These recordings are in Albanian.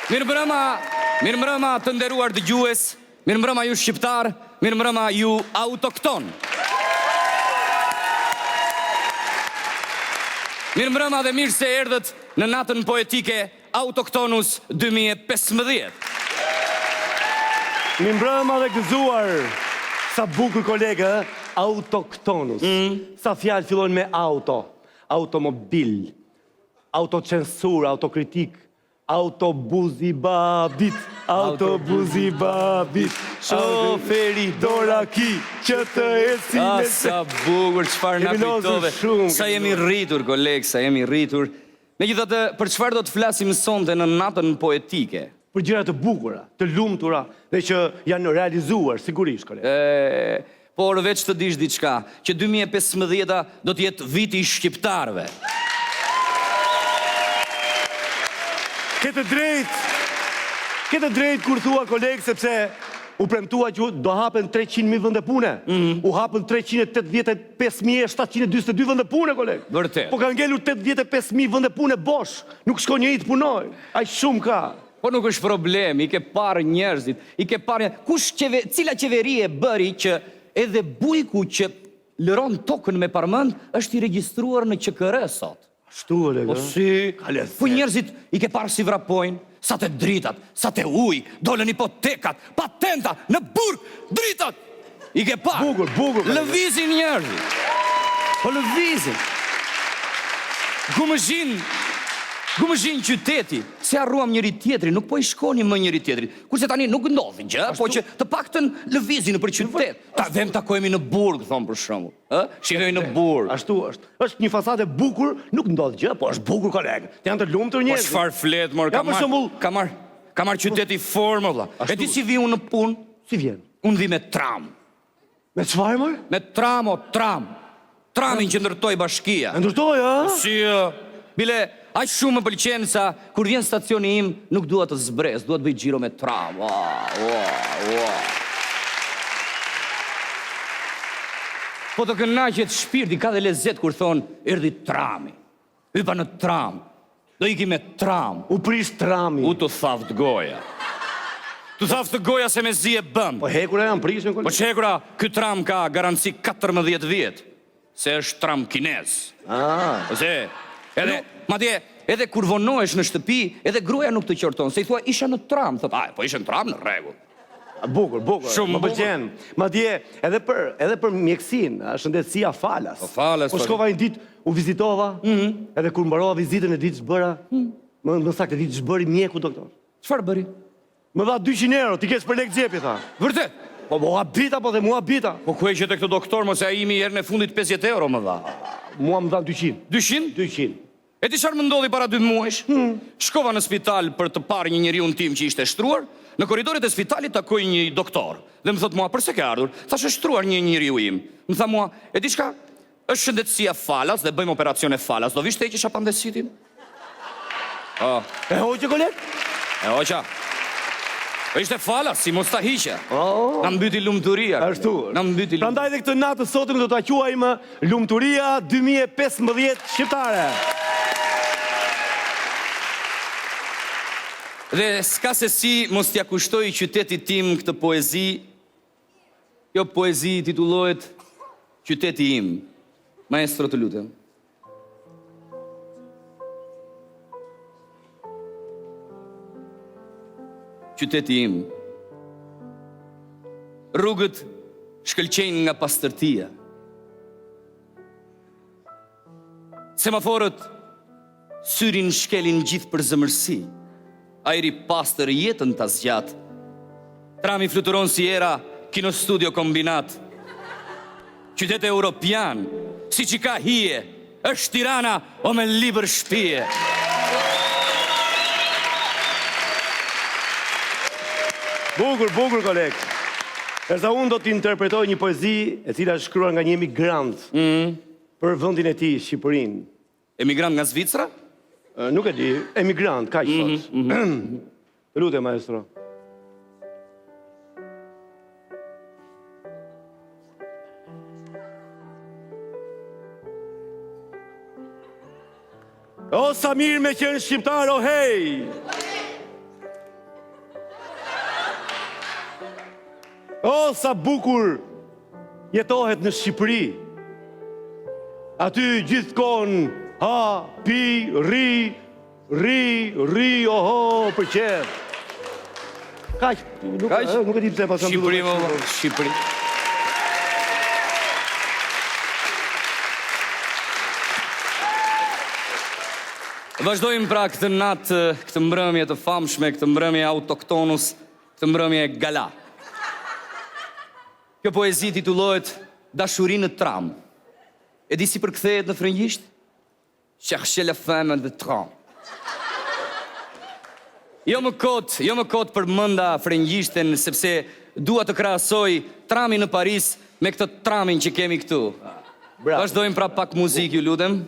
Mirëmbrëma, mirëmbrëma të nderuar dëgjues, mirëmbrëma ju shqiptarë, mirëmbrëma ju autoktonë. Mirëmbrëma dhe mirë se erdhët në natën poetike Autoktonus 2015. Mirëmbrëma dhe gëzuar! Sa bukur koleg, ë? Autoktonus. Sa fjalë fillojnë me auto, automobil, autocensurë, autokritikë, autobuzi babit, autobuzi babit, shoferi doraki që të eci Ah, me sa bukur, çfarë na Kemi lozur kujtove. shumë, Sa kemi jemi rritur, koleg, sa jemi rritur. Megjithatë, për çfarë do të flasim sonte në natën poetike? Për gjëra të bukura, të lumtura dhe që janë realizuar, sigurisht, koleg. E, por veç të dish diçka, që 2015-a do të jetë viti i shqiptarëve. Ke të drejtë, ke të drejtë kur thua koleg sepse u premtua që do hapen 300.000 vende pune. U hapën 385.742 vende pune, koleg. Vërtet. Po kanë ngelur 85.000 vende pune bosh. Nuk shkon njeri të punojë. Aq shumë ka. Po nuk është problem, i ke parë njerëzit, i ke parë kush qeve, cila qeveri e bëri që edhe bujku që lëron tokën me parmend është i regjistruar në QKR sot. Ashtu, koleg. Po ë? si? Ka lezet. Po njerëzit i ke parë si vrapojnë, sa te dritat, sa te uji, dolën hipotekat, patenta, në burg, dritat! I ke parë. Bukur, bukur, koleg. Lëvizin njerëzit. Po lëvizin. Gumëzhin, gumëzhin qyteti, se harruam njëri tjetrin, nuk po i shkonim më njëri tjetrit. Kurse tani nuk ndodh gjë, po që të paktën lëvizin nëpër qytet. Ta vem takohemi në burg, thon për shembull. Ë? Shihemi në burg. Ashtu është. Është një fasadë e bukur, nuk ndodh gjë, po është bukur koleg. Janë të lumtur Po njerëzit. çfarë flet, mor, Ja, ka për marr, shembull- ka marr, ka marr qyteti formë vëlla. E di si vi unë në punë? Si vjen? Unë vi me tram. Me çfarë mor? Me tram o tram. Tramin që ndërtoi bashkia. E ndërtoi, ë? Si ë? Bile, aq shumë më pëlqen sa kur vjen stacioni im, nuk dua të zbres, dua të bëj xhiro me tram. Ua, ua, ua. Po të kënaqet shpirti, ka dhe lezet kur thon erdhi trami. Hypa në tram. Do iki me tram. U prish trami. U të thaft goja. Të thaft goja se mezi e bëm. Po hekura janë prishën Po koleg. ç'hekura, ky tram ka garanci 14 vjet, se është tram kinez. Ah. Ose, edhe, madje, edhe kur vonohesh në shtëpi, edhe gruaja nuk të qorton, se i thua isha në tram, thot, "Ai, po ishe në tram në rregull." Bukur, bukur. Shumë Më bukur. pëlqen. Madje edhe për edhe për mjekësinë, a, shëndetësia falas. Po, falas, Po po. shkova një ditë, u vizitova, edhe kur mbarova vizitën e ditë ç'bëra, më më saktë e ditë ç'bëri mjeku doktor. Çfarë bëri? Më dha 200 euro, ti kesh për lek xhepi tha. Vërtet? Po u habita po dhe m'u habita. Po ku e gjete këtë doktor, mos e ai imi herën e fundit 50 euro më dha. Mua më dha 200. 200? 200. E di çfarë më ndodhi para dy muajsh? Shkova në spital për të parë një njeriun tim që ishte shtruar. Në korridoret e spitalit takoj një doktor dhe më thotë mua, "Përse ke ardhur?" Thashë, "Është shtruar një njeriu im." Më tha mua, "E di çka? Është shëndetësia falas dhe bëjmë operacione falas. Do vish të heqësh apandesitin?" Oh, E hoqe koleg? e hoqa. Po ishte falas, si mos ta hiqja. Oh. Na mbyti lumturia. Ashtu. Na mbyti lumturia. Prandaj dhe këtë natë të sotme do ta quajmë Lumturia 2015 shqiptare. Dhe s'ka se si mos t'ja kushtoj qytetit tim këtë poezi. Kjo poezi titullohet Qyteti im. Maestro, të lutem. Qyteti im. Rrugët shkëlqejnë nga pastërtia. Semaforët syrin shkelin gjithë përzemërsi. Ajri pastër jetën ta zgjat. Trami fluturon si era Kinostudio Kombinat. Qytet europian, siç i ka hije, është Tirana o me libër shpije. Bukur, bukur koleg. Ndërsa unë do të interpretoj një poezi e cila është shkruar nga një emigrant për vendin e tij, Shqipërinë. Emigrant nga Zvicra? Nuk e di, emigrant, kaq thotë. Të lutem, maestro. O, sa mirë me qenë shqiptar, o hej! O, sa bukur jetohet në Shqipëri. Aty gjithë kohën ha, pi, rri, rri, rri, oho, për qejf. Kaq, nuk, Kaq? nuk e di pse pas Shqipëri, mo, Shqipëri. Vazhdojmë pra këtë natë, këtë mbrëmje të famshme, këtë mbrëmje autoktonus, këtë mbrëmje gala. Kjo poezi titullohet Dashuri në tram. E di si përkthehet në frëngjisht? Cherchez la femme de tram. Jo më kot, jo më kot përmenda frëngjishten sepse dua të krahasoj tramin në Paris me këtë tramin që kemi këtu. Bravo. Vazhdojmë pra pak muzikë, ju lutem.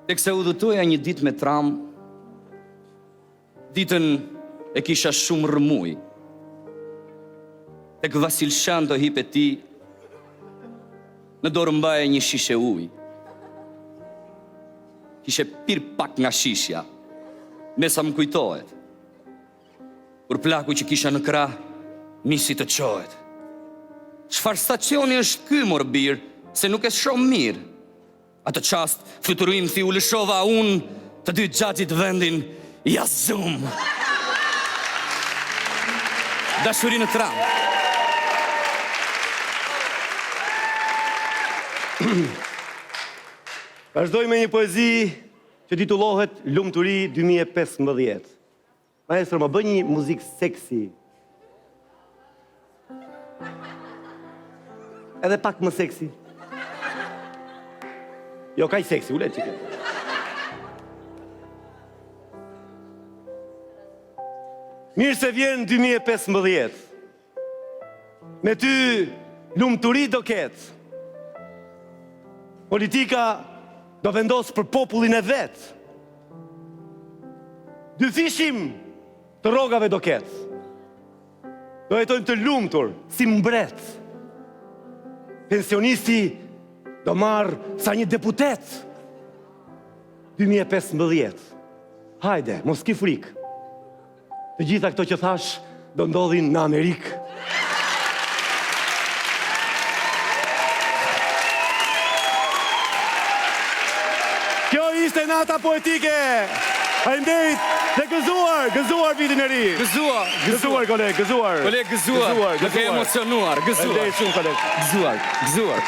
Teksa udhëtoja një ditë me tram, ditën e kisha shumë rrëmujë. Tek Vasil Shanto hipe ti, në dorë mbaje një shishe ujë. Kishe pirë pak nga shishja, me sa më kujtohet. Kur plaku që kisha në krah, nisi të çohet. Çfarë stacioni është ky, mor bir, se nuk e shoh mirë. Atë çast, fluturimthi u lëshova unë, të dy xhaxhit vendin, ia zumë. Dashuri në tram. Vazhdoj me një poezi që titullohet Lumturi 2015. Maestro, më bën një muzikë seksi. Edhe pak më seksi. Jo, kaq seksi, ule çikë. Mirë se vjen 2015. Me ty lumturi do ketë. Politika do vendosë për popullin e vet. Dyfishim të rrogave do ketë. Do jetojmë të lumtur, si mbret. Pensionisti do marrë sa një deputet. 2015. Hajde, mos ki frikë. Të gjitha këto që thashë do ndodhin në Amerikë. Kjo ishte nata poetike. Faleminderit dhe gëzuar, gëzuar vitin e ri. Gëzuar, gëzuar koleg, gëzuar. Koleg gëzuar. Gëzuar, Më ke gëzuar. emocionuar, gëzuar. Faleminderit shumë koleg. Gëzuar, gëzuar.